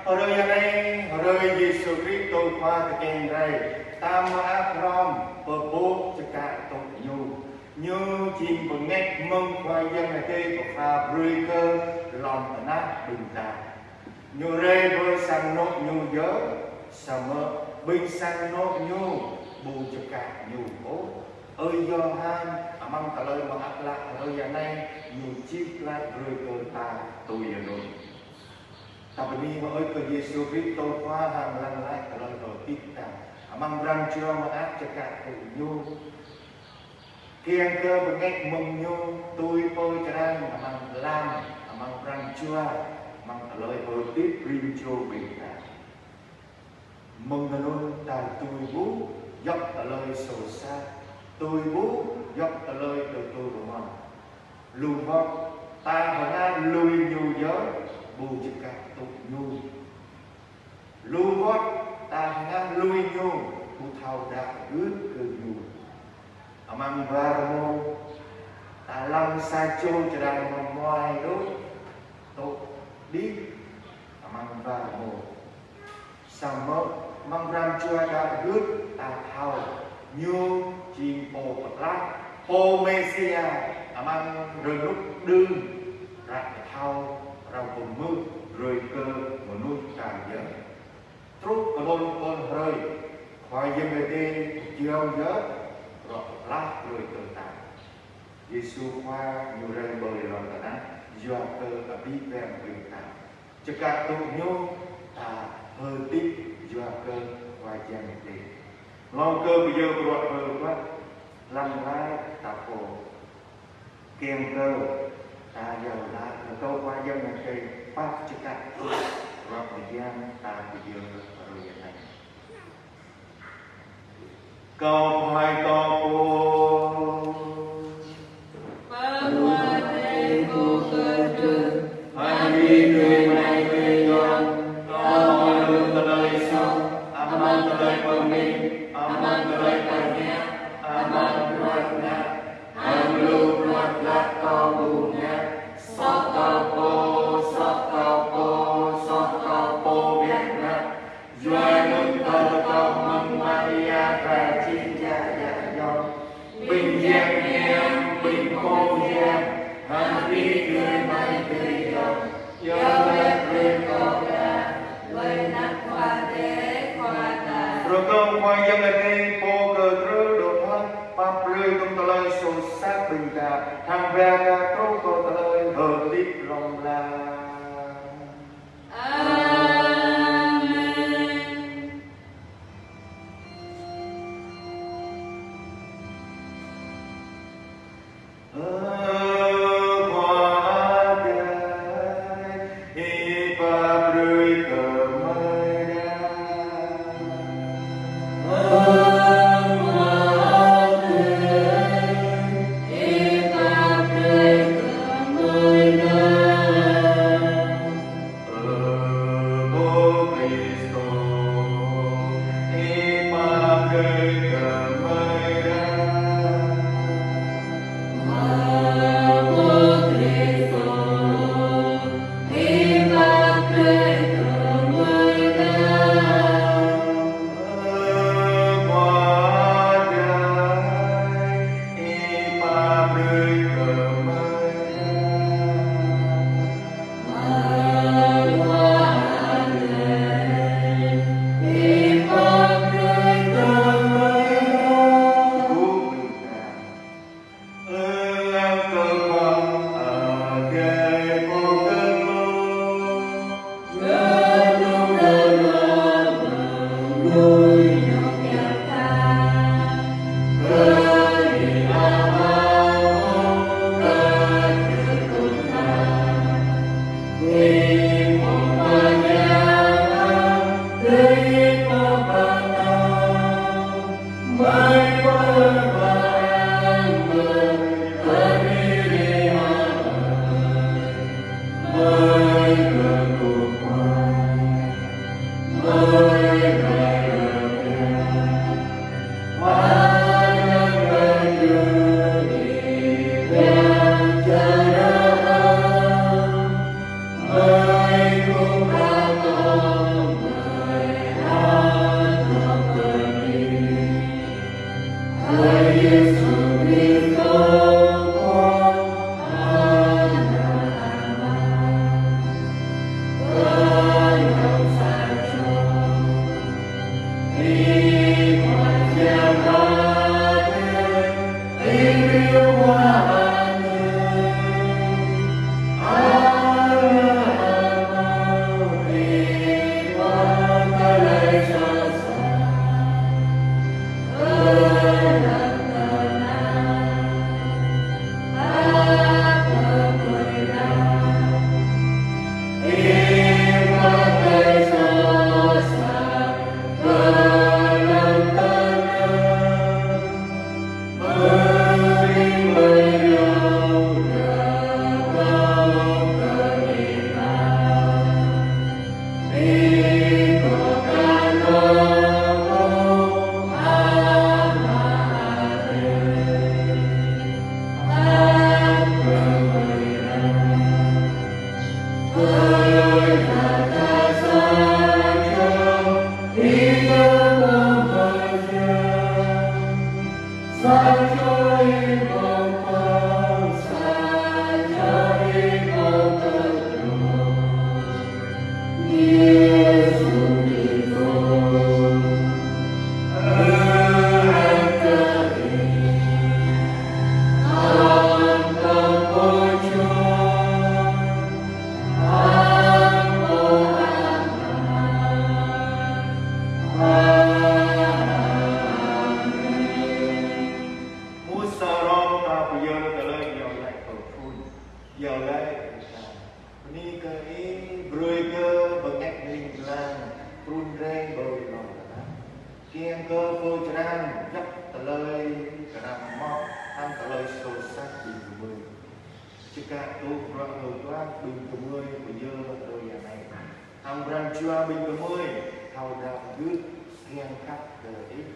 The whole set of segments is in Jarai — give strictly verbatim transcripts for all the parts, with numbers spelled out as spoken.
Hrơi anai, hrơi Yêsu Krist tui Khua tơkeng rai, ta mơak hrŏm pơpŭ čơkă tŭ Ñu. Ñu jing bơngač mơ̆ng Khua Yang Adai pơpha brơi kơ lŏn tơnah ƀing ta. Ñu rai ƀơi sang anŏ Ñu yơh, samơ̆ ƀing sang anŏ Ñu ƀu čơkă Ñu ôh. Ơi Yôhan, amăng tơlơi mơak klă hrơi anai, ñu čih klă brơi kơ ta tui anŭn. Ta bơni mơ̆ ơi kơ Yêsu Krist tui Khua hăng lăng glaĭ tơlơi hơdip ta. Amăng pran jua mơak čơkă tŭ Ñu. Kiăng kơ bơngač mơ̆ng Ñu tui pơ črang amăng lăm, amăng pran jua, amăng tơlơi hơdip rĭm čô ƀing ta. Mơ̆ng anŭn ta tui ƀuh djŏp tơlơi soh sat, tui ƀuh djŏp tơlơi tơdu rơmang. Lu wơ̆t ta hơngah lui Ñu yơh, ƀu čơkă tŭ Ñu. Lu wơ̆t ta hơngah lui Ñu, ƀu thâo đaŏ gưt kơ Ñu. Amăng war rơmô, ta lăng sa čô čơđai mơmuai đôč, tŭ đih amăng war rơmô. Samơ̆ amăng pran jua đaŏ gưt ta thâo, Ñu jing Pô Pơklaih, Pô Mêsia, amăng rơnŭk đưm, ră pơthâo, ră pơmưh, brơi kơ mơnuih ta yơh. Truh kơ anŭn pơ̆n hrơi, Khua Yang Adai pơjing yơh, ră pơklaih brơi kơ ta. Yêsu Khua Ñu rai ƀơi lŏn tơnah, yua kơ abih bang ƀing ta. Čơkă tŭ Ñu, ta hơdip yua kơ Khua Yang Adai. Hlâo kơ pơyơr bruă hrơi pă, lăng glaĭ ta pô. Kiăng kơ ta iâu laĭ, rơkâo Khua Yang Adai pap čơkă tŭ bruă mơyang ta pơyơr hrơi anai. Kâo pơhaih kâo pô. Pơ Khua Adai pô kơdrưh, hăng ƀing gơmơi gơyong, kâo mơ̆ng tơlơi soh, amăng tơlơi pơmĭn, amăng tơlơi pơhiăp, amăng bruă ngă, hăng lu bruă hlak kâo ƀu ngă, soh kâo pô, soh kâo pô, soh kâo pô biă mă. Yua anŭn tơlơi kâo mơ̆ng Maria Virgin djă djă yŏng, ƀing yang hiam, ƀing pô hiam, hăng ƀing gơmơi gơyong, yua lĕ brơi kâo đaŏ, lĕ ană Khua Adai Khua ta. Rơkâo Khua Yang Adai pô kơdrưh đôč mơ̆n, pap brơi tơlơi soh sat ƀing ta, hăng ba ta truh kơ tơlơi hơdip hlŏng lar. Amen. Iâu laĭ kơ Ih, bơni kơ Ih brơi kơ bơngač ling lang trŭn rai ƀơi lŏn tơnah, kiăng kơ pơčrang djŏp tơlơi kơnam mơak hăng tơlơi soh sat ƀing gơmơi. Čơkă tŭ bruă hơtuah ƀing gơmơi pơyơr tơlơi anai. Hăng pran jua ƀing gơmơi thâo đaŏ gưt kiăng khăp kơ Ih.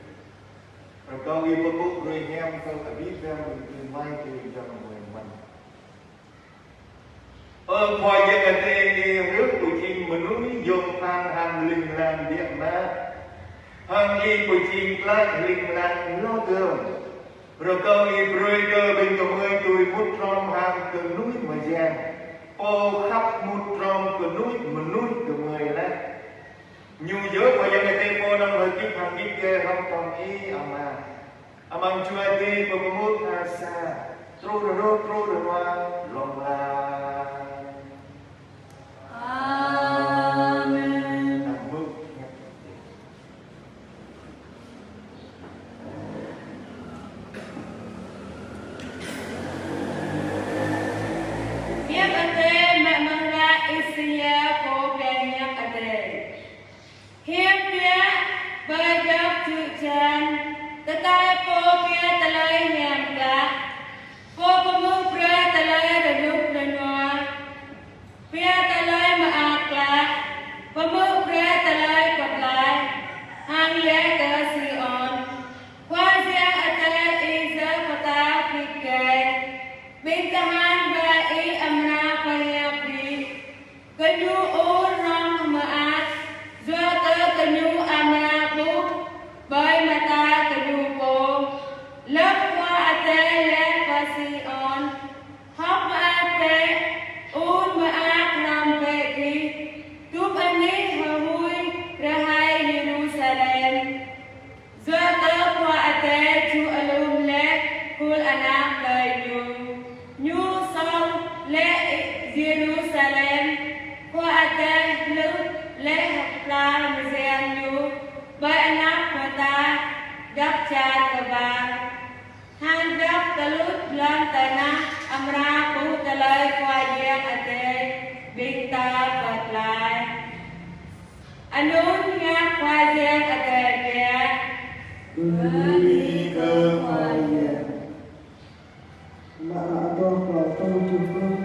Rơkâo Ih pơpŭ brơi hiam kơ abih bang ƀing gơmơi tui hăng gơmơi mơ̆n. Ơ Khua Yang Adai, Ih rơ̆k pơjing mơnuih yôm phang hăng ling lang biă mă, hăng Ih pơjing glăi ling lang lŏ gơ̆m. Rơkâo Ih brơi kơ ƀing gơmơi dưi mŭt hrŏm hăng kơnuih mơyang, Pô khăp mŭt hrŏm kơnuih mơnuih gơmơi laih. Ñu yơh Khua Yang Adai Pô năng hơdip hăng git gai hrŏm hăng Ih Ama. Amăng Jua Adai pơpơmŭt a sa, truh rơnŭk truh rơnua hlŏng lar. Amen. Hăng mơ̆ng hiăp Adai. Hiăp Adai mơ̆ng hră Isaia pô pơhiăp Adai. Hiam biă ƀơi djŏp čư̆ čan, tơkai pô pia tơlơi hiam klă, pô pơhmư̆ brơi tơlơi rơnŭk rơnua, pia tơlơi mơak klă, pơhmư̆ brơi tơlơi pơklaih, hăng laĭ kơ Siôn: Khua Yang Adai Ih yơh pơtao git gai, ƀing tơhan ba Ih amra pơhiăp ƀĭ. Gơñu ur hrŏm mơak, yua kơ gơñu amra ƀuh ƀơi mơta gơñu pô. Lơ̆m Khua Adai laĭ pơ Siôn: Hơ̆k mơak bĕ, ur mơak hrŏm bĕ gih, dŭm anih hơhui rơhai Yêrusalem. Yua kơ Khua Adai čuh alum laih khul ană plơi Ñu. Ñu song laih Yêrusalem, Khua Adai hlưh laih hơpla mơyang Ñu ƀơi anăp mơta djŏp čar kơƀah. Hăng djŏp tơlŭč lŏn tơnah amra ƀuh tơlơi Khua Yang Adai ƀing ta pơklaih. Anŭn hiăp Khua Yang Adai biă. Bơni kơ Khua Yang. Mă ră adôh klâo tơjuh pluh.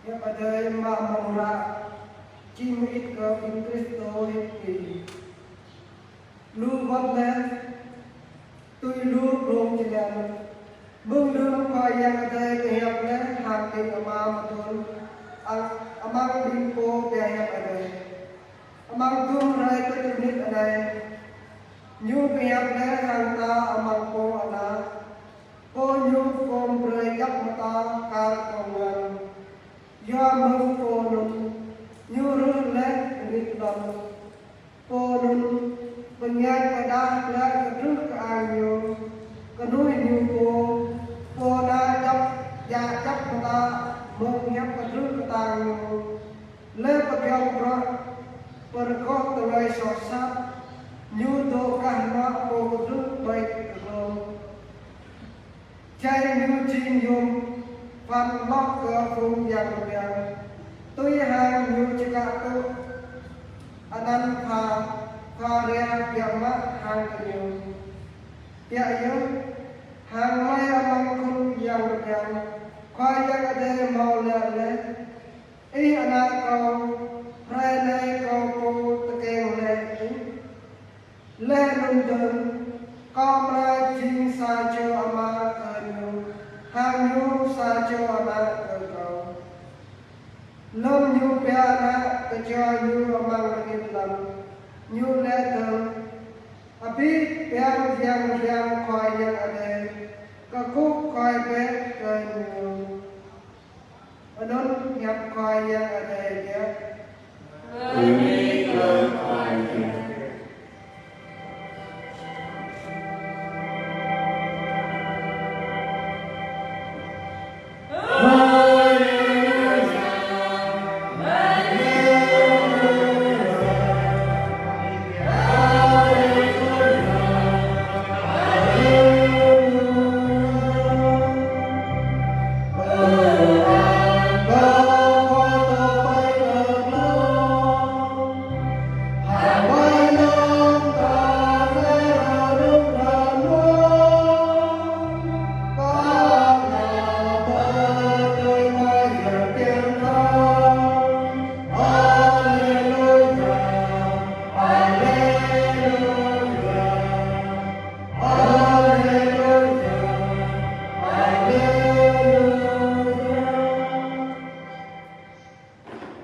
Hiăp Adai mă mơ̆ng hră čih mơit kơ ƀing Kristô Hêbrơ. Lu wơ̆t lĕ, tui lu blung jơlan. Mơ̆ng lơ̆m Khua Yang Adai pơhiăp lĕ hăng ƀing ama mơtun, a-, amăng ƀing pô pơhiăp Adai. Amăng tŭm hrơi tơtrŭn hĭt anai, Ñu pơhiăp lĕ hăng ta amăng pô ană, pô Ñu pơkŏm brơi djăp mơta kar kông ngăn. Yua mơ̆ng pô anŭn, Ñu rơh lĕ rơngit lŏn. Pô anŭn pơñen kơđah lĕ kơdrưh kơang Ñu, kơnuih Ñu pô, pô ană djăp, djă djăp mơta mơ̆ng hiăp kơdrưh kơtang Ñu. Lĕ pơgiŏng bruă, pơrơgoh tơlơi soh sat, Ñu dŏ gah anŏ pô kơdrưh ƀơi kơglông. Jai Ñu jing yôm phăn hloh kơ phung yang rơbiăng, tui hăng Ñu čơkă tŭ anăn pha, pha ria biă mă hăng gơñu. Biă yơh, hăng hlơi amăng khul yang rơbiăng, Khua Yang Adai hmâo laĭ lĕ: Ih Ană Kâo, hrơi anai Kâo pô tơkeng laih Ih. Laih anŭn dơ̆ng, Kâo amra jing sa čô ama kơ Ñu, hăng Ñu sa čô ană kơ Kâo. Lơ̆m Ñu pia ană kơčua Ñu amăng rơngit lŏn, Ñu laĭ dơ̆ng: Abih bang yang rơbiang Khua Yang Adai, kơkuh kơ Khua bĕ kơ Ñu. Anŭn hiăp Khua Yang Adai yơh. Bơni kơ Khua Yang.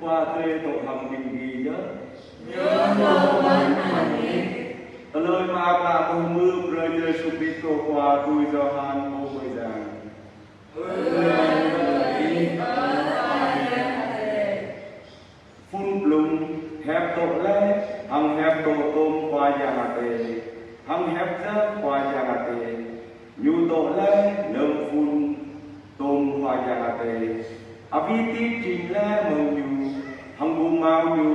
Khua Adai dŏ hăng ƀing gih yơh. Ñu dŏ mơ̆n hăng ih. Tơlơi mơak klă pơhmư̆ brơi Yêsu Krist kơ Khua tui Yôhan pô bơyan. Bơni kơ Ih, ơ Khua Yang Adai. Phŭn Blung, hiăp dŏ laih, hăng hiăp dŏ tôm Khua Yang Adai, hăng hiăp jơ̆ Khua Yang Adai. Ñu dŏ laih lơ̆m phun tôm Khua Yang Adai. Abih hơdip jing laih mơ̆ng ñu, hăng ƀu hmâo ñu,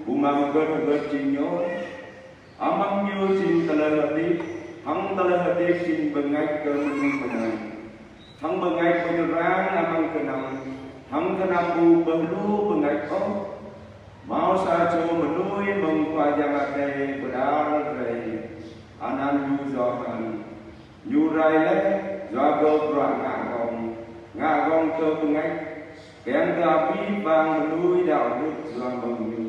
ƀu hmâo hơget hơget jing ñu. Amăng ñu jing tơlơi hơdip, hăng tơlơi hơdip jing bơngač kơ mơnuih mơnam. Hăng bơngač pơjrang amăng kơnăm, hăng kơnăm ƀu pơhluh bơngač ôh. Hmâo sa čô mơnuih mơ̆ng Khua Yang Adai pơđar rai, anăn ñu Yôhan. Ñu rai laih yua kơ bruă ngă gơ̆ng, ngă gơ̆ng kơ bơngač, kiăng kơ abih bang mơnuih đaŏ hơdip yua mơ̆ng ñu.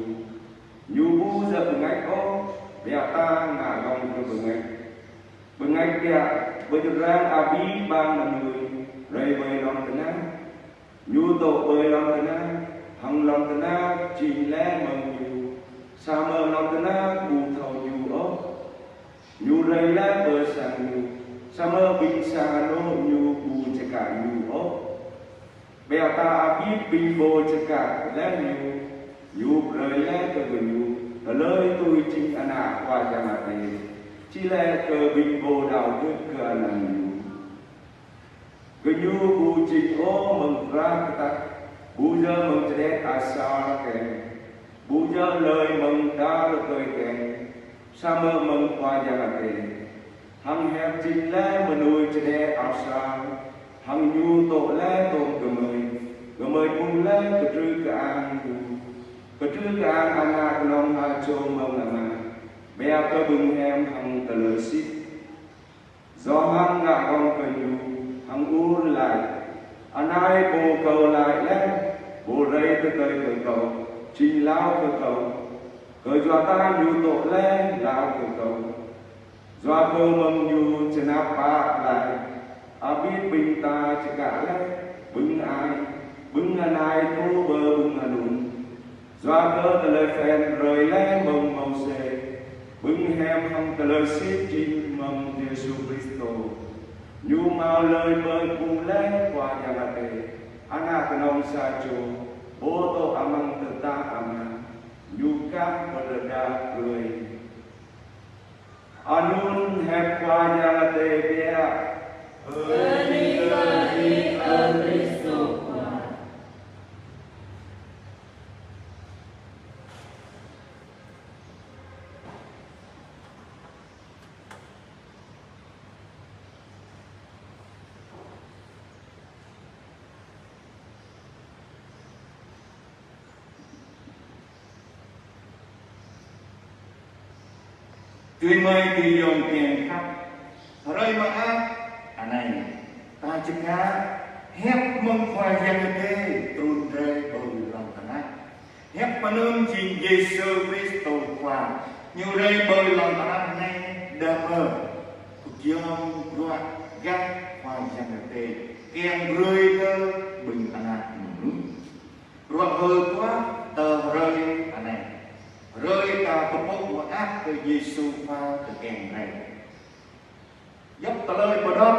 Ñu ƀu djơ̆ bơngač ôh, biă ta ngă gơ̆ng kơ bơngač. Bơngač biă pơjrang abih bang mơnuih rai ƀơi lŏn tơnah. Ñu dŏ ƀơi lŏn tơnah, hăng lŏn tơnah jing laih mơ̆ng ñu, samơ̆ lŏn tơnah ƀu thâo ñu ôh. Ñu rai laih pơ sang ñu, samơ̆ ƀing sang anŏ ñu ƀu čơkă ñu ôh. Biă ta abih ƀing pô čơkă laih ñu, ñu brơi laih kơ gơñu tơlơi tui jing ană Khua Yang Adai, či laĭ kơ ƀing pô đaŏ hơdip kơ anăn ñu. Gơñu ƀu jing ôh mơ̆ng drah kơtah, ƀu djơ̆ mơ̆ng čơđeh asar kiăng, ƀu djơ̆ hlơi mơ̆ng dar rơkơi kiăng, samơ̆ mơ̆ng Khua Yang Adai. Hăng hiăp jing laih mơnuih čơđeh asar, hăng ñu dŏ laih tôm gơmơi, gơmơi ƀuh laih kơtrư kơang ñu, kơtrư kơang Ană kơnong ha čô mơ̆ng Ama, biă kơ bưng hiam hăng tơlơi sĭt. Yôhan ngă gơ̆ng kơ ñu, hăng ur laĭ: Anai Pô kâo laĭ laih, Pô rai tơdơi kơ kâo, jing hlâo kơ kâo, kơyua ta ñu dŏ laih hlâo kơ kâo. Yua kơ mơ̆ng ñu čơnap pap laih, abih ƀing ta čơkă laih bưng ai, bưng anai truh pơ bưng anŭn. Yua kơ tơlơi phiăn brơi laih mơ̆ng Môsê, bưng hiam hăng tơlơi sĭt jing mơ̆ng Yêsu Kristô. Ñu hmâo hlơi ƀơi ƀuh laih Khua Yang Adai, Ană kơnong sa čô, Pô dŏ amăng tơdah Ama, ñu kah pơrơđah brơi. Anŭn hiăp Khua Yang Adai biă. Bơni kơ Ih, ơ Kristô Khua. Adơi amai ayŏng kiăng khăp, hrơi mơak anai, ta čơkă hiăp mơ̆ng Khua Yang Adai trŭn rai ƀơi lŏn tơnah. Hiăp anŭn jing Yêsu Kristô Khua, ñu rai ƀơi lŏn tơnah anai đah mơ̆ pơgiŏng bruă gah Khua Yang Adai kiăng brơi kơ ƀing ană mơnuih. Bruă Huêl Toah tơ hrơi anai, hrơi ta pơpŭ mơak kơ Yêsu Khua tơkeng rai. Djŏp tơlơi pơđŏk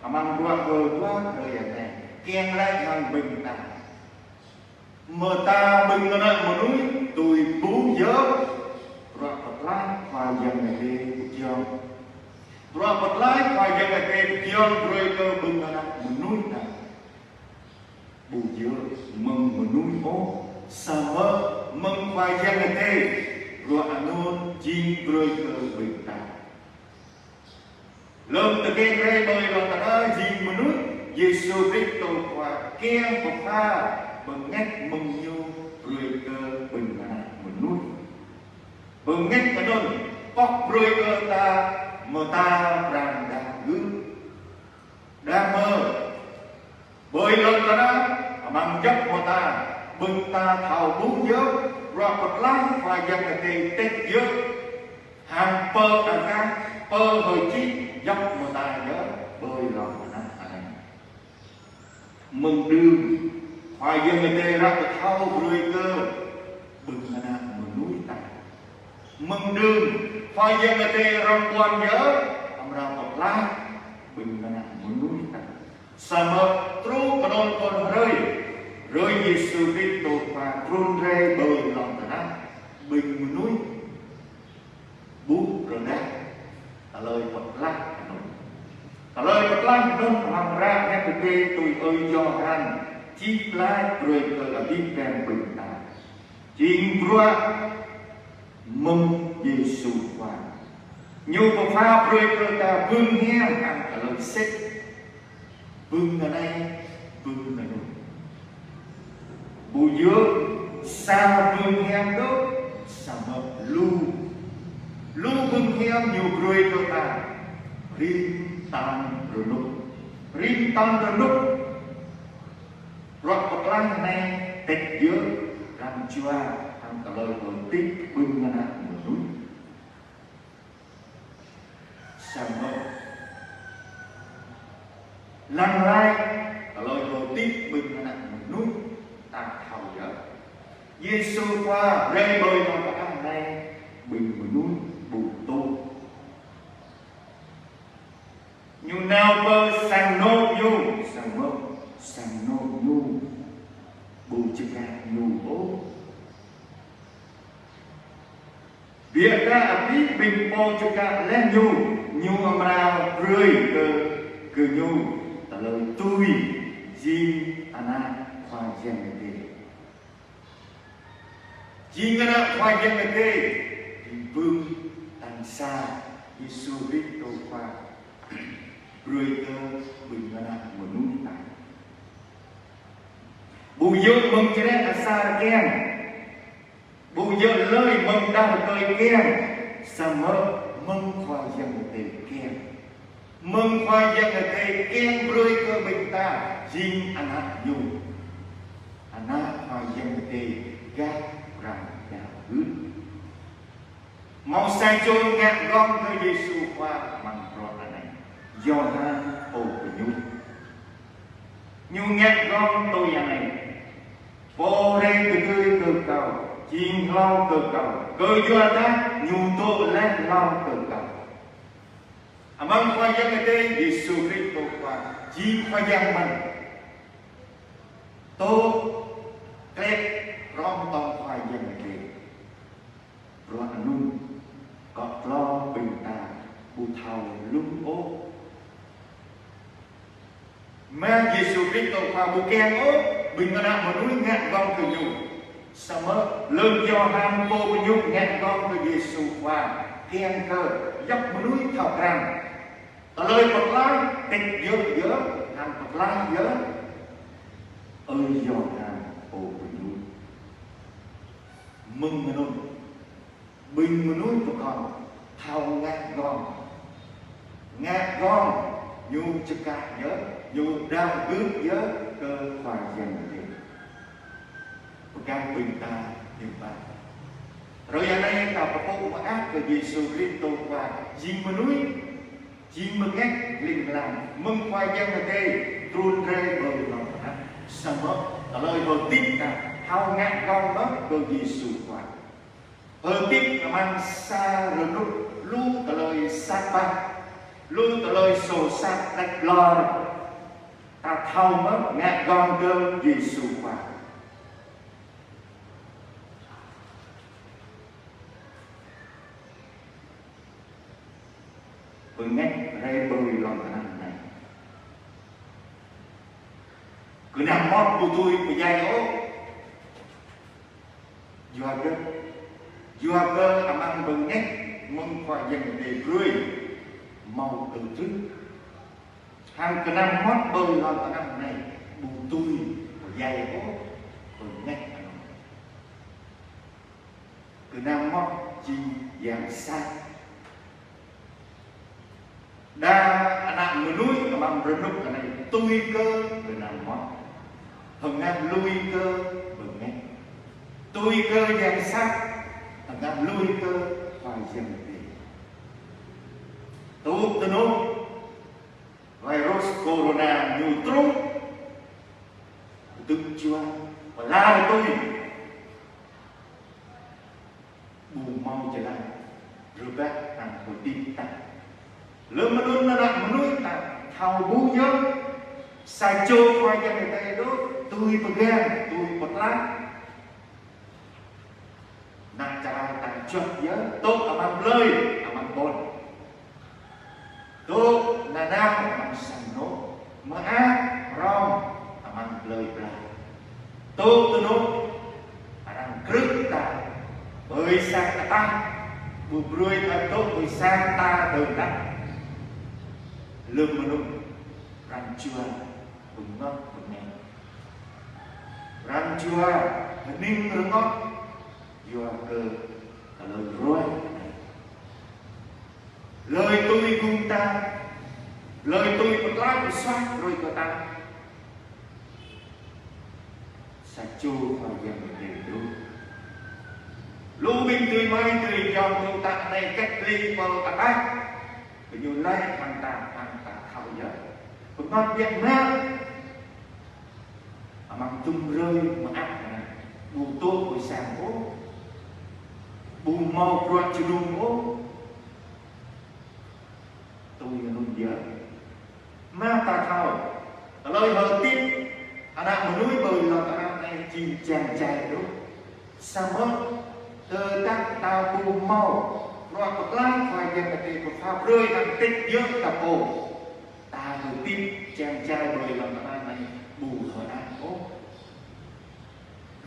amăng bruă Huêl Toah hrơi anai kiăng laĭ hăng ƀing ta: Mơta ƀing ană mơnuih tui ƀu djơ̆ bruă pơklaih Khua Yang Adai pơgiŏng. Bruă pơklaih Khua Yang Adai pơgiŏng brơi kơ ƀing ană mơnuih ta. Ƀu djơ̆ mơ̆ng mơnuih ôh, samơ̆ mơ̆ng Khua Yang Adai, bruă anŭn jing brơi kơ ƀing ta. Lơ̆m tơkeng rai ƀơi lŏn tơnah jing mơnuih, Yêsu Kristô Khua kiăng pơpha bơngač mơ̆ng ñu brơi kơ ƀing ană mơnuih. Bơngač anŭn pŏk brơi kơ ta mơta pran đah gưt. Đah mơ̆ ƀơi lŏn tơnah, amăng djŏp mơta, ƀing ta thâo ƀu djơ̆ bruă pơklaih Khua Yang Adai tĕk djơ̆, hăng pơ akah, pơ hơčih djŏp mơta djơ̆ ƀơi lŏn tơnah anai. Mơ̆ng đưm, Khua Yang Adai ră pơthâo brơi kơ ƀing ană mơnuih ta. Mơ̆ng đưm, Khua Yang Adai rŏng ƀuăn yơh, amra pơklaih ƀing ană mơnuih ta. Samơ̆ truh kơnơ̆ng kơnơ̆ng hrơi, hrơi Yêsu Kristô Khua trŭn rai ƀơi lŏn tơnah. ƀing mơnuih ƀu rơđah tơlơi pơklaih anŭn. Tơlơi pơklaih anŭn amăng hră Êphêsô tui ơi Yôhan čih glaĭ brơi kơ abih bang ƀing ta. Jing bruă mơ̆ng Yêsu Khua. Ñu pơpha brơi kơ ta bưng hiam hăng tơlơi sĭt. Bưng anai, bưng anŭn. Ƀu djơ̆ sa bưng hiam đôč, samơ̆ lu. Lu bưng hiam ñu brơi kơ ta. Rĭm tơm rơnŭk. Rĭm tơm rơnŭk. Bruă pơklaih anai tĕk djơ̆, răm jua, hăng tơlơi hơdip ƀing ană mơnuih. Samơ̆ lăng glaĭ tơlơi hơdip ƀing ană mơnuih ta thâo yơh. Yêsu Khua rai ƀơi lŏn tơnah anai ƀing mơnuih ƀu tŭ. Ñu nao pơ sang anŏ ñu, samơ̆ sang anŏ ñu ƀu čơkă ñu ôh. Biă dah abih ƀing pô čơkă laih ñu, ñu amra brơi kơ gơñu tơlơi tui jing ană Khua Yang Adai. Jing ană Khua Yang Adai, ƀing ƀơ̆ng tang sa Yêsu Kristô Khua brơi kơ ƀing ană mơnuih ta. Ƀu djơ̆ mơ̆ng čơreh asar kiăng, ƀu djơ̆ lơi mơ̆ng đah rơkơi kiăng, samơ̆ mơ̆ng Khua Yang Adai kiăng. Mơ̆ng Khua Yang Adai kiăng brơi kơ ƀing ta jing ană ñu. Ană Khua Yang Adai gah pran đaŏ gưt. Hmâo sa čô ngă gơ̆ng kơ Yêsu Khua amăng bruă anai. Yôhan pô pơñŭt. Ñu ngă gơ̆ng tui anai: Pô rai tơgơi kơ kâo, jing hlâo kơ kâo, kơyua dah ñu dŏ laih hlâo kơ kâo. Amăng Khua Yang Adai Yêsu Kristô Khua, jing Khua Yang mơ̆n. Tŏ klĕp hrŏm tŏng Khua Yang Adai. Bruă anŭn kơ klâo ƀing ta ƀu thâo lŭng ôh. Mơ̆ Yêsu Kristô Khua ƀu kiăng ôh ƀing ană mơnuih ngă gơ̆ng kơ ñu. Samơ̆ lơ̆m Yôhan pô pơñŭt ngă gơ̆ng kơ Yêsu Khua, kiăng kơ djŏp mơnuih thâo krăn tơlơi pơklaih, tĕk djơ̆ yơh, hăng pơklaih yơh. Ơi Yôhan pô pơñŭt. Mơ̆ng anŭn, ƀing mơnuih pơkŏn thâo ngă gơ̆ng. Ngă gơ̆ng, ñu čơkă yơh, ñu đaŏ gưt yơh kơ Khua Yang Adai. Pơgang ƀing ta hiư̆m pă. Hrơi anai ta pơpŭ mơak kơ Yêsu Kristô Khua jing mơnuih, jing bơngač ling lang, mơ̆ng Khua Yang Adai trŭn rai ƀơi lŏn tơnah. Samơ̆ tơlơi hơdip ta thâo ngă gơ̆ng mơ̆n kơ Yêsu Khua. Hơdip amăng sa rơnŭk lu tơlơi sat pă, lu tơlơi soh sat tĕk lor. Ta thâo mơ̆n ngă gơ̆ng kơ Yêsu Khua. Bơngač rai ƀơi lŏn tơnah anai. Gơnam mơmŏt ƀu dưi pơdjai ôh. Yua kơ, yua kơ amăng bơngač mơ̆ng Khua Yang Adai brơi hmâo tơtrưh. Hăng gơnam mơmŏt ƀơi lŏn tơnah anai ƀu dưi pơdjai ôh bơngač anŭn. Gơnam mơmŏt jing yang sat. Đa ană mơnuih amăng rơnŭk anai tui kơ gơnam mơmŏt, hơngah lui kơ bơngač. Tui kơ yang sat, hơngah lui kơ Khua Yang Adai. Tŭ tơnŭk virus corona ñu truh, tŭ čuă, pơlar tui. Ƀu hmâo jơlan rơbat hăng hơdip ta. Lơ̆m anŭn ană mơnuih ta thâo ƀuh yơh. Sa čô Khua Yang Adai đôč, tui pơgang, tui pơklaih. Ană čar čuăt yơh, tŭ amăng blơi, amăng ƀôn. Tŭ nanao amăng sang anô̆, mơak mơrŏng amăng blơi blah. Tŭ tơnŭk arăng krư̆ ta ƀơi sang ataih, ƀu brơi ta tŭ ƀơi sang ta dơ̆ng đah. Lơ̆m mơnŭ pran jua bơngơ̆t bơngai. Pran jua hơning rơngot yua kơ tơlơi ruai anai. Hlơi tui gum ta, hlơi tui pơklaih pơsuaih brơi kơ ta. Sa čô Khua Yang Adai dŏ. Lu ƀing adơi amai adơi ayŏng tŭ ta anai cách ly pơ ataih. Gơñu laĭ hăng ta, hăng ta thâo yơh. Bơngơ̆t biă mă. Amăng tŭm hrơi mơak anai, ƀu tŭ ƀơi sang ôh, ƀu hmâo bruă jơnum ôh. Tui anŭn yơh. Mơ̆ ta thâo, tơlơi hơdip ană mơnuih ƀơi lŏn tơnah anai jing čang čai đôč. Samơ̆ tơdah ta ƀu hmâo bruă pơklaih Khua Yang Adai pơpha brơi hăng tĕk yơh ta pô. Ta hơdip čang čai ƀơi lŏn tơnah anai ƀu hơơč ôh.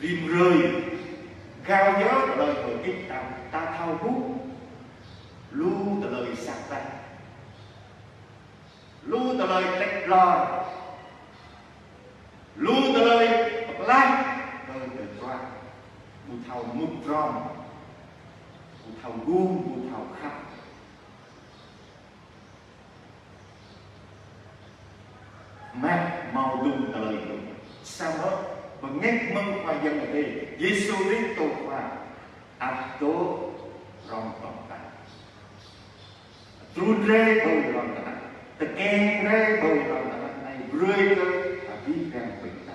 Rĭm hrơi, gao yơh tơlơi hơdip ta, ta thâo ƀuh. Lu tơlơi sat tah. Lu tơlơi tĕk lor. Lu tơlơi pơklaih kơ tơdruă. Ƀu thâo mŭt drŏng. Ƀu thâo gum, ƀu thâo khăp. Mơ̆ hmâo dum tơlơi anŭn. Samơ̆ bơngăt mơ̆ng Khua Yang Adai, Yêsu Krist Khua, ăt dŏ hrŏm hăng ta. Trŭn rai ƀơi lŏn tơnah, tơkeng rai ƀơi lŏn tơnah anai brơi kơ abih bang ƀing ta.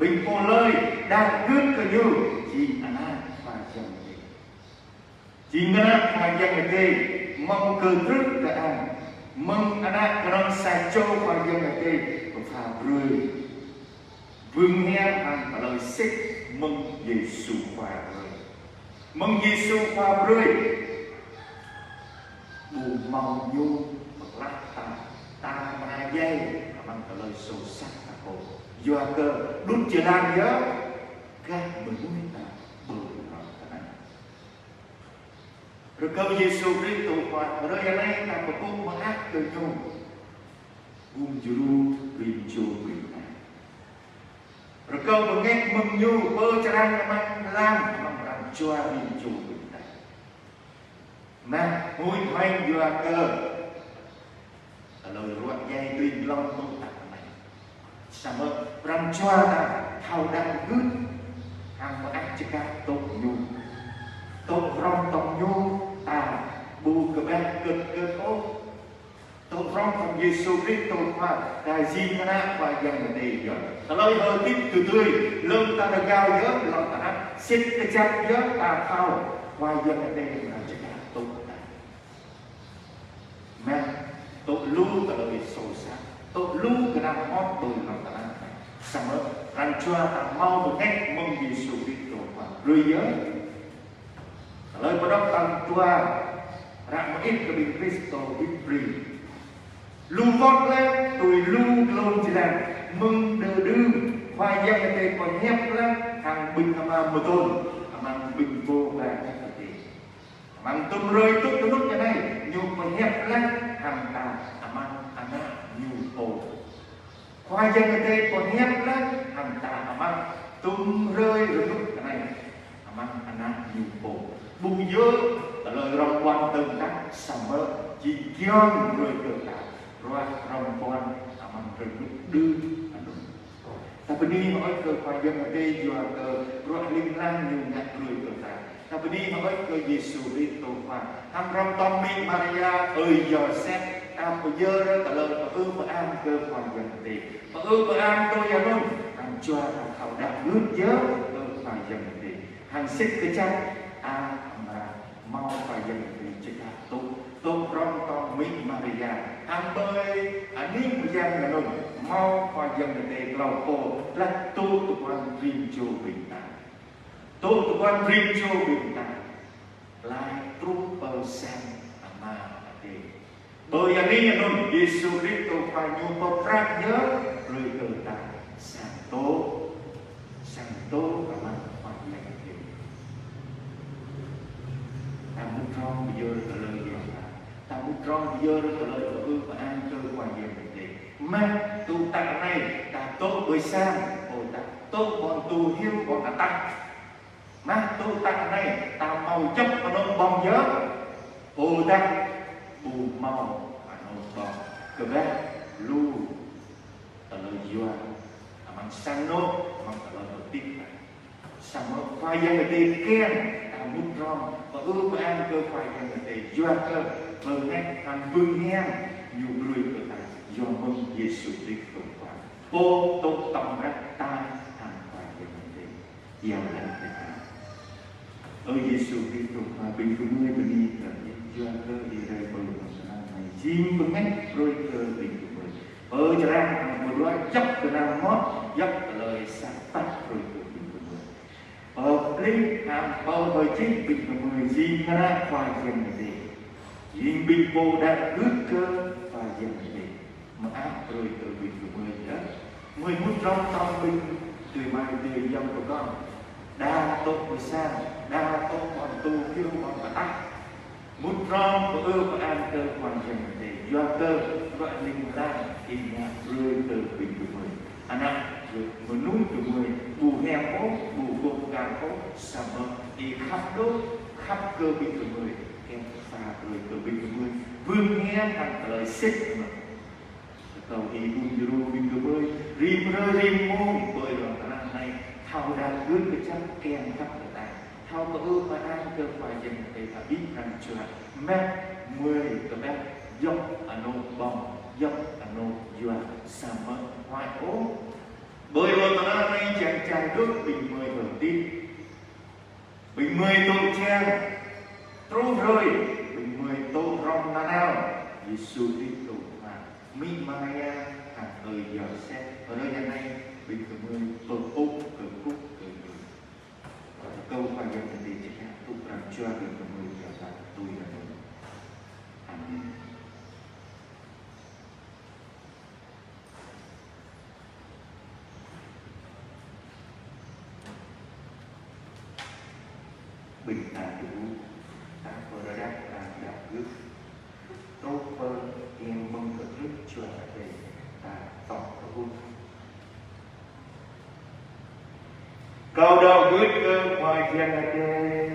Ƀing pô hlơi đaŏ gưt kơ Ñu jing ană Khua Yang Adai. Jing ană Khua Yang Adai, mơ̆ng kơtrưh kơ-ang, mơ̆ng ană kơnơ̆ng sa čô Khua Yang Adai pơpha brơi. Bưng hiam hăng tơlơi sĭt mơ̆ng Yêsu Khua brơi. Mơ̆ng Yêsu Khua brơi. Ƀu hmâo Ñu pơklaih ta, ta mơ̆ djai amăng tơlơi soh sat ta pô. Yua kơ đŭt jơlan yơh gah mơnuih ta ƀơi lŏn tơnah. Rơkâo Yêsu Krist Khua, hrơi anai ta pơpŭ mơak kơ Ñu. Gum djru rĭm čô ƀing ta. Rơkâo bơngăt mơ̆ng Ñu pơčrang amăng lăm, amăng pran jua rĭm čô ƀing ta. Mơ̆ huĭ hmư̆ yua kơ tơlơi ruă djai tui glông tŭ ta anai. Samơ̆ pran jua ta thâo đaŏ gưt hăng mơak čơkă tŭ Ñu. Tŭ hrŏm hăng Ñu ta ƀu kơƀah kơ̆t kơ̆t ôh. Tŭ hrŏm hăng Yêsu Krist Khua, ta jing ană Khua Yang Adai yơh. Tơlơi hơdip tơdơi, lơ̆m ta rơgao yơh, lơ̆m ta sĭt kơjăp yơh, ta thâo Khua Yang Adai mơ̆ čơkă tŭ ta. Mơ̆, tŭ lu tơlơi soh sat, tŭ lu kơnam hŏt ƀơi lŏn tơnah anai. Samơ̆ pran jua ta hmâo bơngăt mơ̆ng Yêsu Krist Khua brơi yơh. Tơlơi pơđŏk tal dua, ră mơit kơ ƀing Krist Hêbrơ. Lu wơ̆t laih, tui lu glông jơlan, mơ̆ng đơ đưm, Khua Yang Adai pơhiăp laih, hăng ƀing ama mơtôn, amăng ƀing pô ba Adai. Amăng tŭm hrơi tŭ tơnŭk anai, Ñu pơhiăp laih hăng ta amăng ană Ñu pô. Khua Yang Adai pơhiăp laih hăng ta amăng tŭm hrơi rơnŭk anai, amăng ană Ñu pô. Ƀu djơ̆ tơlơi rơwang tơ̆ng tah samơ̆ jing kiăng brơi kơ ta ruah rơwang amăng rơnŭk đưm anŭn. Ta bơni hơơč kơ Khua Yang Adai yua kơ bruă ling lang Ñu ngă brơi kơ ta. Ta bơni hơơč kơ Yêsu Krist Khua. Hăng hrŏm hăng amĭ Maria, ơi Yôsep, ta pơyơr tơlơi pơư pơang kơ Khua Yang Adai. Pơư pơang tui anŭn, hăng jua ta thâo đaŏ gưt yơh kơ Khua Yang Adai. Hăng sĭt kơjăp, a, amra hmâo Khua Yang Adai čơkă tŭ, tŭ hrŏm hăng amĭ Maria. Hăng ƀơi anih mơyang anŭn, hmâo Khua Yang Adai klâo pô, laih tŭ tơguan rĭm čô ƀing ta. Tŭ tơguan rĭm čô ƀing ta. laĭ truh pơ sang Ama Adai. Ƀơi anai anŭn Yêsu Krist Khua Ñu pơprăp yơh brơi kơ ta sang tŏ, sang tŏ amăng Khua Yang Adai. Ta mŭt rŏng pơyơr tơlơi yua ta. Ta mŭt rŏng pơyơr tơlơi pơư pơang kơ Khua Yang Adai. Mơ̆ tŭ tă anai ta tŏ ƀơi sang, ơ ta tŏ ƀôn tŭ hyu ƀôn atah. Mơ̆ tŭ tă anai ta hmâo djŏp anŏ ƀơ̆ng yơh, ƀôdah ƀu hmâo anŏ ƀơ̆ng. Kơƀah lu tơlơi yua amăng sang anŏ, amăng tơlơi pơtĭt ta. Samơ̆ Khua Yang Adai kiăng ta mŭt rŏng pơư pơang kơ Khua Yang Adai, yua kơ bơngač hăng bơngăt Ñu brơi kơ ta yua mơ̆ng Yêsu Krist Khua. Pô tŏ tŏng rah ta hăng Khua Yang Adai. Yang laĭ kơ ta: Ơ Yêsu Krist, Khua ƀing gơmơi bơni kơ Ih, yua kơ Ih rai pơ lŏn tơnah anai jing bơngăt brơi kơ ƀing gơmơi. Pơčrang hăng pơđuaĭ djŏp gơnam mơmŏt, djŏp tơlơi sat păt brơi kơ ƀing gơmơi. Pơplih hăng pơhơjih ƀing gơmơi jing ană Khua Yang Adai, jing ƀing pô đaŏ gưt kơ Khua Yang Adai. Mơak brơi kơ ƀing gơmơi yơh. Gơmơi mŭt rŏng tŏng ƀing adơi amai adơi ayŏng pơkŏn. Đa tŏ pơ sang, đa tŏ ƀôn tŭ hyu ƀôn atah. Mŭt rŏng pơư pơang kơ Khua Yang Adai, yua kơ bruă ling lang Ih ngă brơi kơ ƀing gơmơi. Ană mơnuih gơmơi ƀu hiam ôh, ƀu gôp gang ôh, samơ̆ Ih khăp đôč, khăp kơ ƀing gơmơi, kiăng pha brơi kơ ƀing gơmơi bơngăt hăng tơlơi sĭt mơ̆n. Kâo hơdôm djru ƀing gơmơi rĭm hrơi rĭm mông ƀơi lŏn tơnah anai, thâo đaŏ gưt kơjăp kiăng khăp kơ ta, thâo pơư pơang kơ Khua Yang Adai abih pran jua. Mơ̆ gơmơi kơƀah djŏp anŏ ƀơ̆ng, djŏp anŏ yua, samơ̆ huăi ôh. Ƀơi lŏn tơnah anai čang čang đôč ƀing gơmơi hơdip. Ƀing gơmơi tŏ čang, truh hrơi ƀing gơmơi tŏ rŏng nanao Yêsu Krist tŏ mă. Amĭ Maria hăng ơi Yôsep, hrơi anai ƀing gơmơi pơpŭ kơkuh kơ Ñu. Kâo Khua Yang Adai čơkă tŭ pran jua ƀing gơmơi yua ta tui anŭn. Amen. Ƀing ta tŭ, ta pơrơđah ta đaŏ gưt. Truh pơ kiăng mơ̆ng kơtrưh Jua Adai, ta tŏ tŭ. Kâo đaŏ gưt kơ Khua Yang Adai.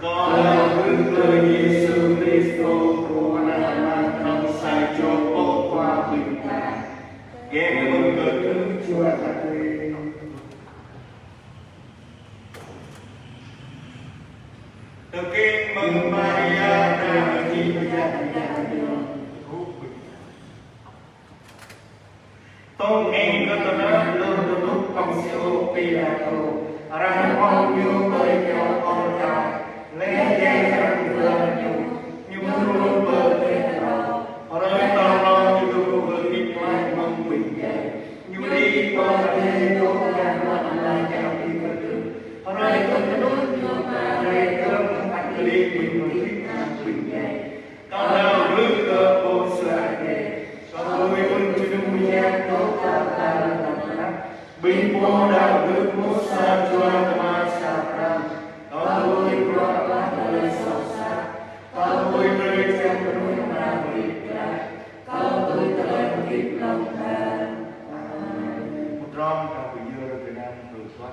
Kâo đaŏ gưt kơ Yêsu Krist, Khua Yang Adai, sa čô Pô Khua ƀing ta, kiăng mơ̆ng kơtrưh Jua Adai. Tơkeng mơ̆ng Maria, Tơlơi Pơjing Pơjang. Tŏ eng kơ tơnap lơ̆m tơnŭk Pônsiô Pilatô, arăng hơ̆k ñu ƀơi kơyâo Kôlgata, laih djai arăng wơr ñu, ñu truh pơ teh rŏ. Hrơi tal rơma ñu truh hơdip glaĭ mơ̆ng ƀing djai. Ñu đĭ pơ adai dŏ amăng amăng čar ƀing kơtrưh. Hrơi kơtơjuh ñu pơrai kơ mơ̆ng ăt klĭ ƀing mơnuih hăng ƀing djai. Kâo đaŏ gưt kơ Pô Jua Adai. Kâo lui ƀing jơnum mơyang dŏ pơ ƀing lŏn tơnah. Ƀing pô đaŏ gưt mŭt sa jua tơma sa pran. Kâo lui bruă pơala tơlơi soh sat. Kâo lui brơi čang mơnuih amra hơdip glaĭ. Kâo lui tơlơi hơdip hlŏng lar. Amen. Mŭt rŏng kâo pơyơr gơnam kơ Khua.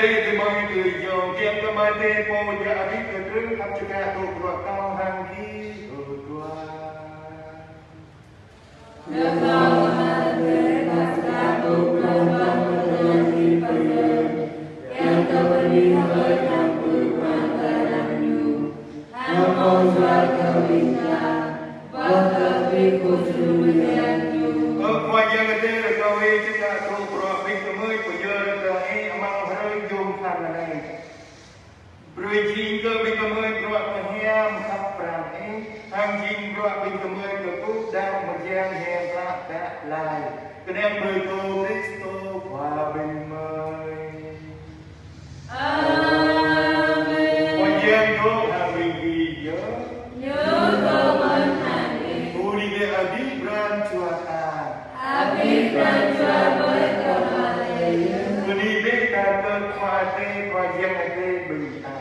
Tơmơi tui yong kiăng kơ mơi tê pô djă abih kơ trư khăp čơkă tŭ bruă kâo hăng gih, ơ Tuan. Ơ Khua Yang Adai, rơkâo Ih čơkă tŭ bruă ƀing gơmơi pơyơr kơ Ih amăng hrơi yôm pơphan anai. Brơi jing kơ ƀing gơmơi bruă pơhiam khăp pran Ih, hăng jing bruă ƀing gơmơi kơkuh đaŏ mơyang hiam klă tơlơi. Kơnang brơi kơ Kristô Khua ƀing gơmơi. Amen. Khua Yang dŏ hăng ƀing gih yơh. Ñu dŏ mơ̆n hăng ih. Bơni bĕ abih pran jua ta. Abih pran jua ƀơi kơmơi. Bơni bĕ ta kơ Khua Adai, Khua Yang Adai ƀing ta.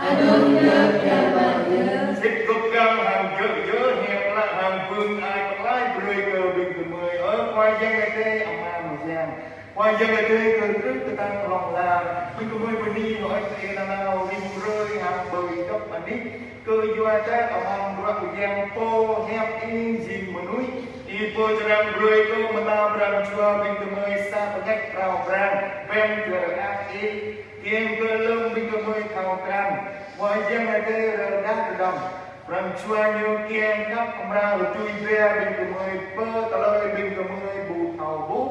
Anŭn yơh biă mă yơh. Sĭt gơ̆p gao hăng djơ̆ yơh hiam klă hăng bưng ai pơklaih brơi kơ ƀing gơmơi. Ơ Khua Yang Adai Ama mơyang. Khua Yang Adai kơ krư̆ kơtang hlŏng lar. Ƀing gơmơi bơni hơơč kơ Ih nanao rĭm hrơi hăng ƀơi djŏp anih. Kơ yua ta amăng bruă mơyang Pô Hiăp Ih jing mơnuih. Ih pơčrang brơi kơ mơta pran jua ƀing gơmơi sa pơngăt phrâo pran, ƀing čơrơak Ih. Kiăng kơ lơ̆m ƀing gơmơi thâo krăn, Khua Yang Adai rơđah rơđăm. Pran jua Ñu kiăng khăp amra tui bĕ ƀing gơmơi pơ tơlơi ƀing gơmơi ƀu thâo ƀuh.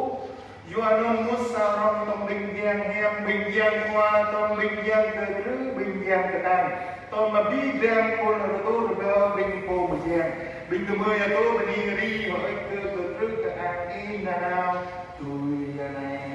Yua anŭn mŭt sa rŏng tơm ƀing yang hiam, ƀing yang khua, tơm ƀing yang kơtrư, ƀing yang kơtang, tơm abih bang khul rơtuh rơbâo ƀing pô mơyang. Ƀing gơmơi atô bơni rĭ hơơč kơ kơtrư kơang Ih nanao tui anai.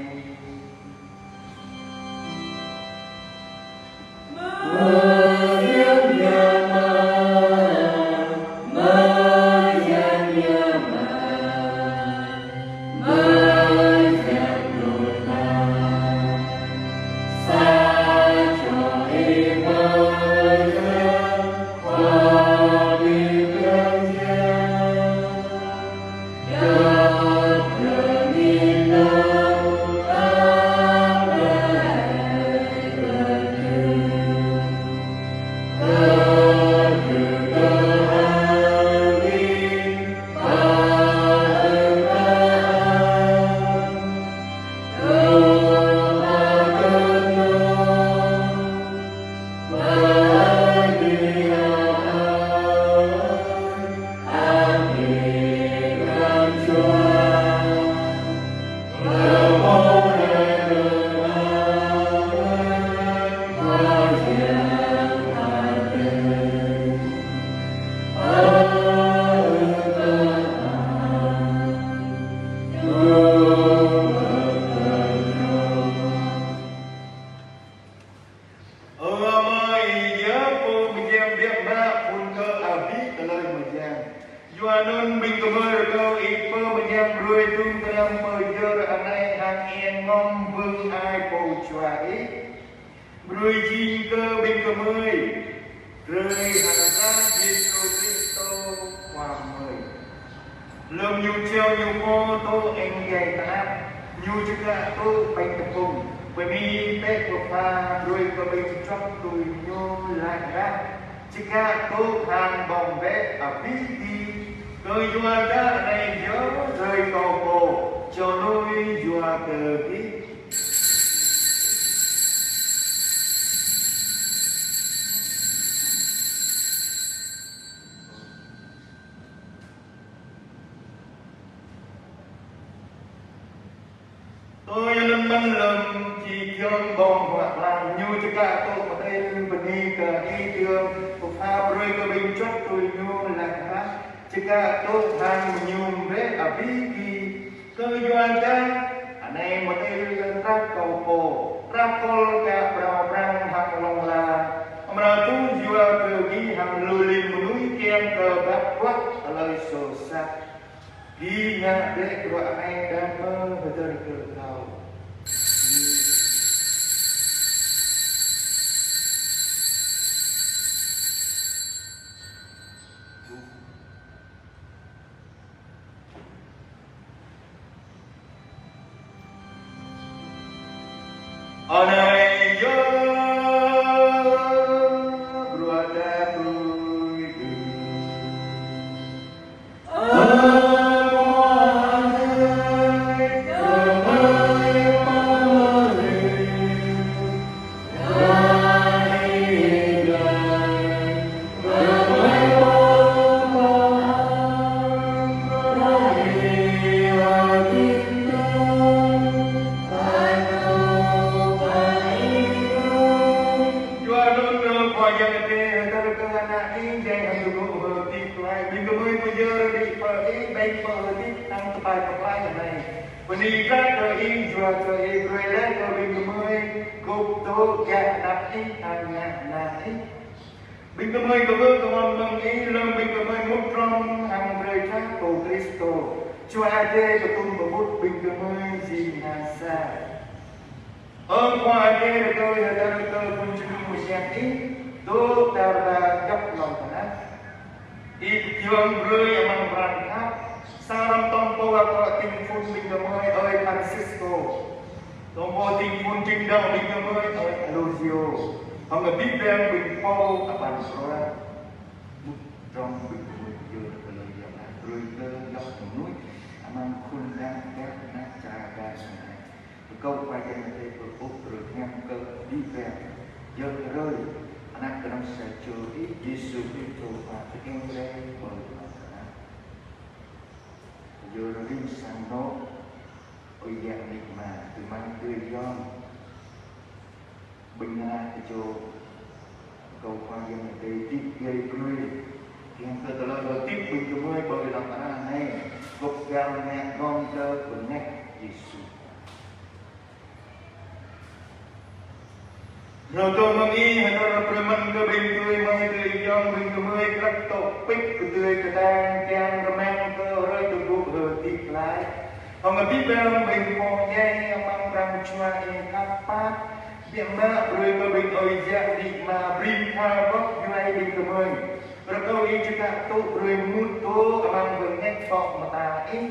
Ơ Ama, Ih yơh Pô mơyang biă mă phŭn kơ abih tơlơi mơyang. Yua anŭn ƀing gơmơi rơkâo Ih pơmơyang brơi tŭm gơnam pơyơr anai hăng eng ngŏm bưng ai pô jua Ih. Brơi jing kơ ƀing gơmơi drơi hăng Khua Yêsu Kristô Khua gơmơi. Lơ̆m Ñu jao Ñu pô tŏ eng djai tơnap, Ñu čơkă tŭ ƀañ tơpŭng, bơni bĕ pơpha brơi kơ ƀing čuăt tui Ñu laĭ hră: Čơkă tŭ hăng ƀơ̆ng bĕ abih gih, kơ yua dah anai yơh drơi Kâo pô, čơnui yua kơ gih. Tui anŭn mơ̆n lơ̆m či giŏng ƀơ̆ng huă klang, Ñu čơkă tŭ mơtĕl bơni kơ Ih dơ̆ng, pơpha brơi kơ ƀing čuăt tui Ñu laĭ hră: Čơkă tŭ hăng mơñum bĕ abih gih, kơ yua dah anai mơtĕl drah Kâo pô, drah kơl kơ phrâo pran hăng hlŏng lar, amra tuh yua kơ gih hăng lu lin mơnuih kiăng kơ băt kuăt tơlơi soh sat. Gih ngă bĕ bruă anai đah mơ̆ hơdơr kơ Kâo. Anai Adai, hơdơr kơ Ană Ih, jai hăng tơgŭ hơdip glaĭ. Ƀing gơmơi pơyơr đĭ pơ Ih, ƀing pơhơdip hăng tơpai pơklaih anai. Bơni krăn kơ Ih, yua kơ Ih brơi laih kơ ƀing gơmơi gŭp dŏ gah anăp Ih hăng ngă ană Ih. Ƀing gơmơi kơwưh kơmơ̆n mơ̆ng Ih, lơ̆m ƀing gơmơi mŭt hrŏm hăng drơi jăk Pô Kristô, Jua Adai pơtum pơƀut ƀing gơmơi jing ha sa. Ơ Khua Adai, rơkâo hơdơr kơ phung jơnum mơyang Ih dŏ dar ƀar djŏp lŏn tơnah. Ih pơgiŏng brơi amăng pran khăp, sa hrŏm tŏng pô akŏ ding phun ƀing gơmơi, ơi Francisco, tŏng pô ding phun jing đaŏ ƀing gơmơi, ơi Aloisio, hăng abih bang ƀing pô abăn bruă. Mŭt hrŏm ƀing gơmơi pơyơr tơlơi Yang Bơngăt, brơi kơ djŏp mơnuih amăng khul dang ƀar anăp čar Gaza anai. Rơkâo Khua Yang Adai pơƀuh brơi hiam kơ abih bang, yơh hrơi Ană Gơnam sa čô Ih, Yêsu Kristô, Khua tơkeng rai ƀơi lŏn tơnah. Yơh rĭm sang anô̆, ơi yă amĭ ama, tơmai tơyong, ƀing ană tơčô, rơkâo Khua Yang Adai djik djai brơi hiam kơ tơlơi hơdip ƀing gơmơi ƀơi lŏn tơnah anai, gŏp gam ngă gơ̆ng kơ bơngač Yêsu. Rơkâo mơ̆ng Ih hơdơr brơi mơ̆n kơ ƀing adơi amai adơi ayŏng ƀing gơmơi, krăp tŏ pĭt kơdơi kơtang kiăng rơmang kơ hrơi tơgŭ hơdip glaĭ. Hăng abih bang ƀing pô djai amăng pran jua Ih khăp pap, biă mă brơi kơ ƀing ơi yă amĭ ama, brơi tha bŏk djuai ƀing gơmơi. Rơkâo Ih čơkă tŭ brơi mŭt dŏ amăng bơngač pŏk mơta Ih.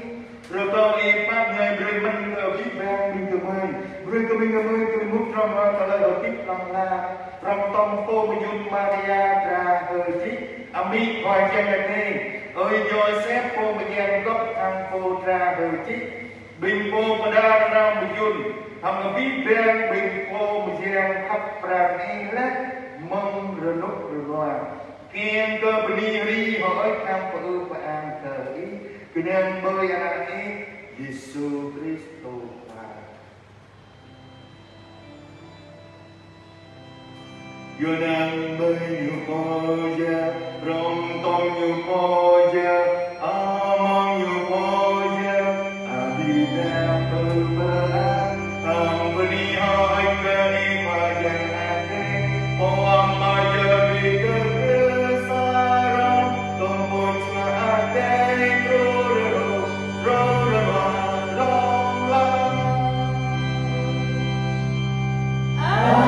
Rơkâo Ih pap ñai brơi mơ̆n kơ abih bang ƀing gơmơi. Brơi kơ ƀing gơmơi tui mŭt hrŏm hăng tơlơi hơdip hlŏng lar, hrŏm tŏng pô mơyŭn Maria dra hơjik, amĭ Khua Yang Adai, ơi Yôsep pô mơyang gŏp hăng pô dra hơjik, ƀing pô pơđar nao mơyŭn, hăng abih bang ƀing pô mơyang khăp pran Ih laih mơ̆ng rơnŭk rơnua. Kiăng kơ bơni hrơi hơơč hăng pơư pơang kơ Ih, kơnang ƀơi Ană Ih, Yêsu Kristô Khua. Yua anăn ƀơi Ñu pô yơh, hrŏm tŏng Ñu pô yơh, amăng Ñu pô yơh, abih bang pơư pơang, hăng bơni hơơč kơ Ih Khua Yang Adai, Pô Ama yơh ƀing gơ̆ sa hrŏm, tơm pô Jua Adai truh rơnŭk, truh rơnua hlŏng lar. Amen.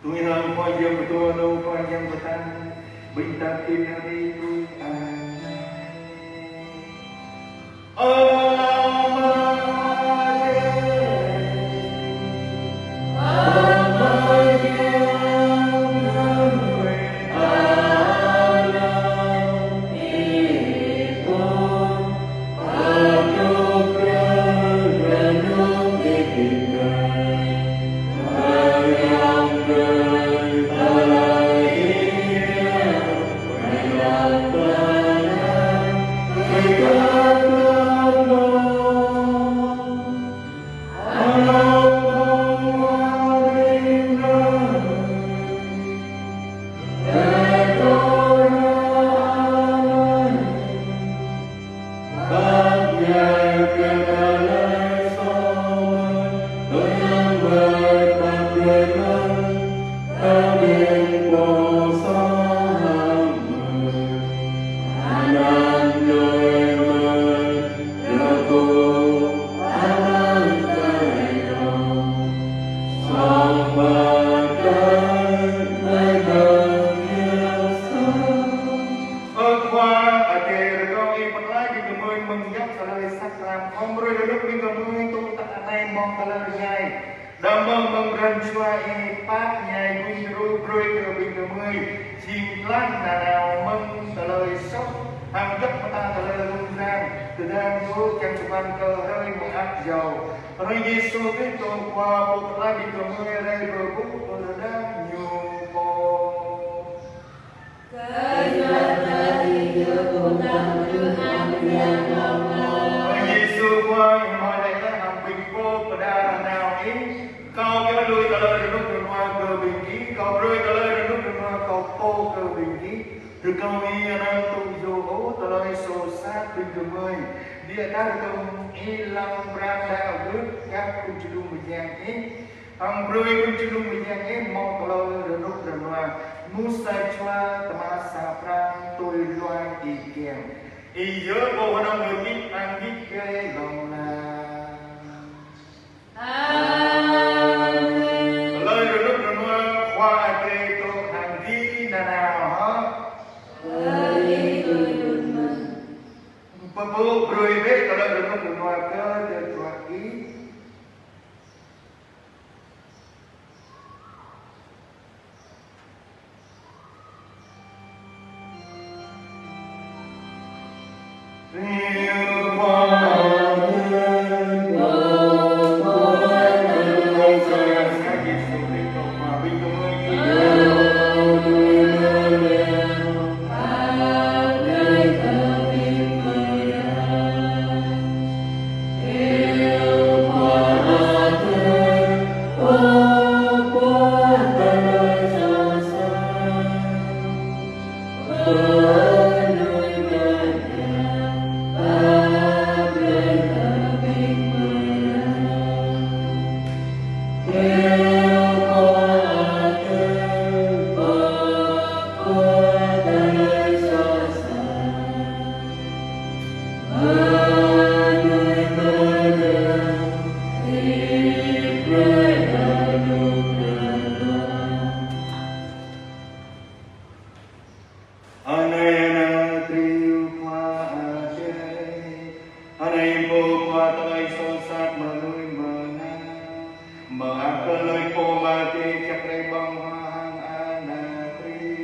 Tui hăng Khua Yang pơtô, nao Khua Yang pơtăn, ƀing ta tin hơri tui. Amen. Amen. Ơ Khua Adai, rơkâo Ih pơklaih ƀing gơmơi mơ̆ng djŏp tơlơi sat răm, hăng brơi rơnŭk ƀing gơmơi tŭ tă anai mơ̆ng tơlơi rơngai. Đăm mơ̆ng pran jua Ih pap ñai gŭ djru brơi kơ ƀing gơmơi jing tơlơi nanao mơ̆ng tơlơi soh, hăng djŏp mơta tơlơi rŭng răng, tơdang dŏ kiăng tơpăn kơ hrơi mơak jâo. Hrơi Yêsu Kristô Khua pô pơklaih ƀing gơmơi rai pơƀuh pơrơđah Ñu pô. Kơ yua kơ Ih yơh pơtăng kơ ang yang lŏng lŏng. Ơ Yêsu Khua, ih hmâo laĭ Ƀing gơmơi, biă dah rơkâo ih lăng pran đaŏ gưt kar kơ jơnum mơyang ih. Hăng brơi kơ jơnum mơyang ih hmâo tơlơi rơnŭk rơnua, mŭt sa jua tơma sa pran tui hluai ih kiăng. Ih yơh pô hơnơ̆ng hơbĭt hăng hơbĭt gai hlŏng lar. Amen. Tơlơi rơnŭk rơnua Khua Adai dŏ hăng gih nanao hă. Adai dŏ hăng ih. Pơpŭ brơi bĕ tơlơi rơnŭk rơnua kơ tơdruă ih. Anai Ană Triu Khua Adai. Anai Pô Khua tơlơi soh sat mơnuih mơnă. Mơak kơ hlơi pô mơ̆ng adai jak rai ƀơ̆ng huă hăng Ană Triu.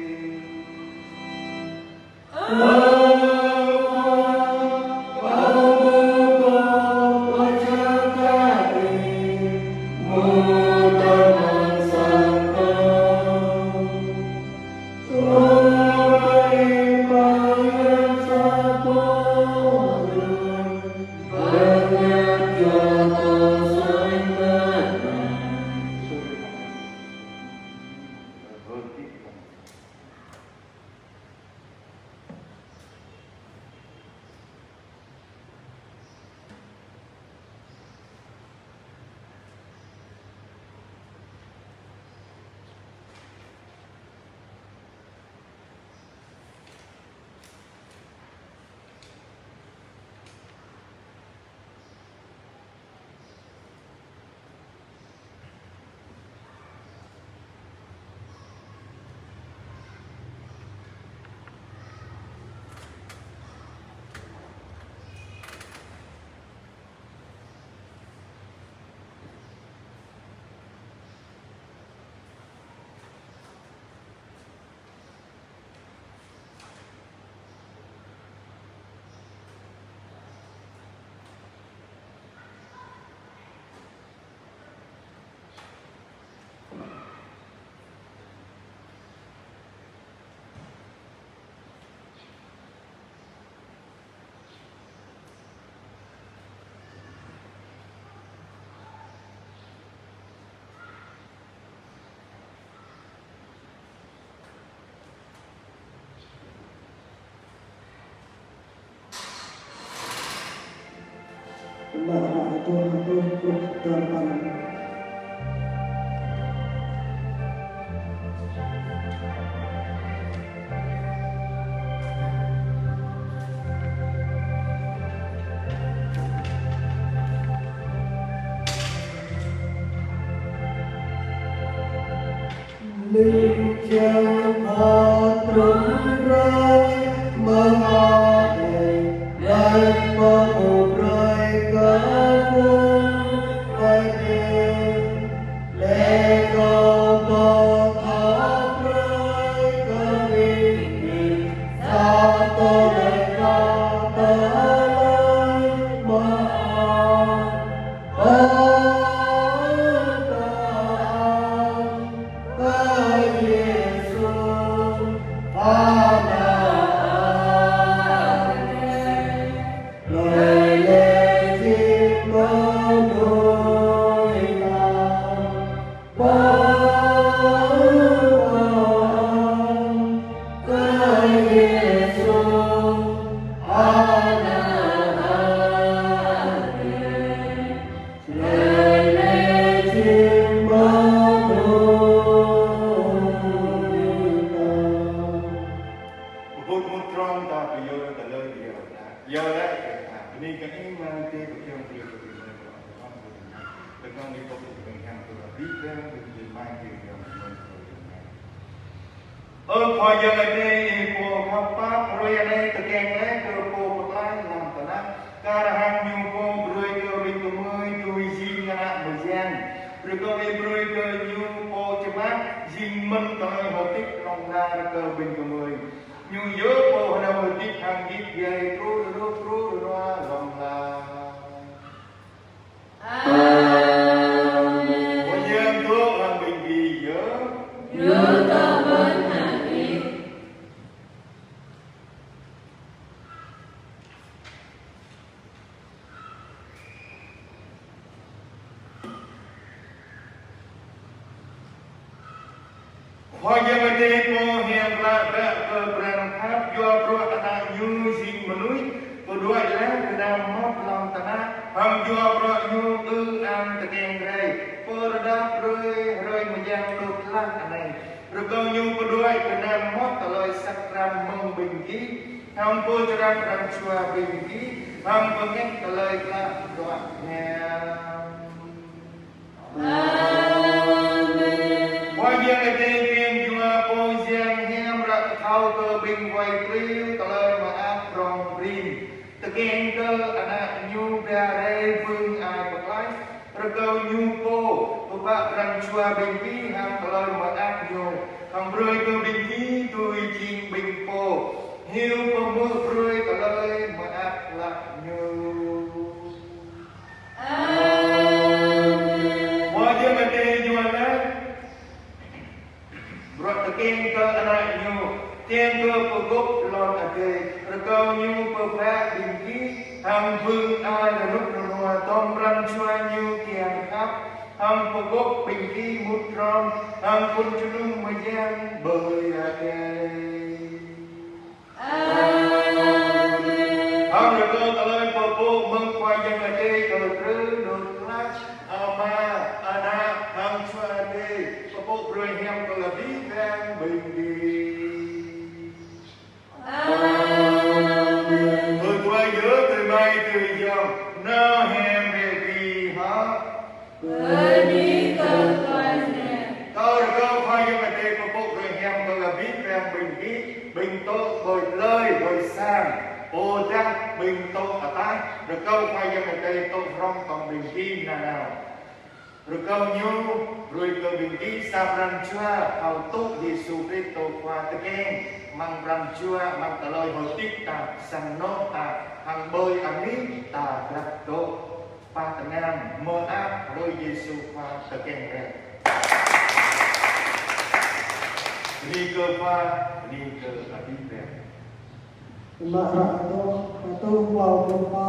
Ling jang hơdrôm rai mơ̆ng adai, laih pơpŭ brơi kơ phung adai. Laih kơ pơthâo brơi kơ ƀing gih sa tơlơi pơthâo tơlơi mơak. Ơ, ơ, ơ, Yêsu. Pơpŭ mŭt trŏng ta pơyơr tơlơi Yâo laĭ. Yâo laĭ kơ ta: Bơni kơ Ih, Ama Adai, pơkiăng brơi kơ ƀing gơmơi pơlong tơlơi tơngan Ih pơpŭ brơi hiam tơlơi abih bang, ƀing gơmơi ƀing gơmơi. Ơ Khua Yang Adai, Ih Pô khăp pap, hrơi anai tơkeng laih kơ Pô Pơklaih lăm tơnah, kar hăng Ñu Pô brơi kơ ƀing gơmơi dưi jing ană mơyang. Rơkâo Ih brơi kơ Ñu Pô čơmah jing mơ̆n tơlơi hơdip hlŏng lar kơ ƀing gơmơi. Ñu yơh Pô hơnơ̆ng hơdip hăng git gai truh rơnŭk truh rơnua hlŏng lar. Amen. Khua Yang dŏ hăng ƀing gih yơh. Ñu dŏ mơ̆n hăng ih. Khua Yang Adai Pô hiam klă bă kơ pran khăp, yua bruă Ană Ñu jing mơnuih, pơđuaĭ laih gơnam mơmŏt lăm tơnah, hăng yua bruă Ñu ư ang tơkeng rai, pơrơđah brơi hrơi mơyang dŏ tlaih anai. Rơkâo Ñu pơđuaĭ gơnam mơmŏt tơlơi săk răm mơ̆ng ƀing gih, hăng pơčrang pran jua ƀing gih, hăng pơngĕt tơlơi klă bruă hiam. Amen. Khua Yang Adai kiăng yua Pô Yang hiam ră pơthâo kơ ƀing wai triu tơlơi mơak prong prin, tơkeng kơ Ană Ñu ba rai bưng ai pơklaih. Rơkâo Ñu Pô pơpă pran jua ƀing gih hăng tơlơi mơak Ñu, hăng brơi kơ ƀing gih dưi jing ƀing Pô hyu pơhmư̆ brơi tơlơi mơak klă Ñu. Amen. Khua Yang Adai yua laih bruă tơkeng kơ Ană Ñu, kiăng kơ pơgop lŏn adai. Rơkâo Ñu pơpă ƀing gih hăng bưng ai rơnŭk rơnua tơm pran jua Ñu kiăng khăp, hăng pơgop ƀing gih mŭt trŏng hăng phŭn jơnum mơyang ƀơi adai. Amen. Hăng rơkâo tơlơi pơpŭ mơ̆ng Khua Yang Adai kơ trư nut klă, Ama, Ană, hăng Jua Adai, pơpŭ brơi hiam kơ abih bang ƀing gih. Amen. Ơ Khua yơh, tơmai tơyom, nao hiam bĕ gih hă. Bơni kơ Khua Yang. Kâo rơkâo Khua Yang Adai pơpŭ brơi hiam kơ abih bang ƀing gih, ƀing dŏ ƀơi plơi, ƀơi sang, pơdah ƀing dŏ ataih, rơkâo Khua Yang Adai dŏ hrŏm hăng ƀing gih nanao. Rơkâo Ñu brơi kơ ƀing gih sa pran jua thâo tŭ Yêsu Krist tŭ Khua tơkeng, amăng pran jua, amăng tơlơi hơdip ta, sang anô̆ ta, hăng ƀơi anih ta drap dŏ. Pah tơngan mơak hrơi Yêsu Khua tơkeng rai. Bơni kơ Khua, bơni kơ abih bang. Mă ră tŏ, ră tŏ, klâo pluh pă.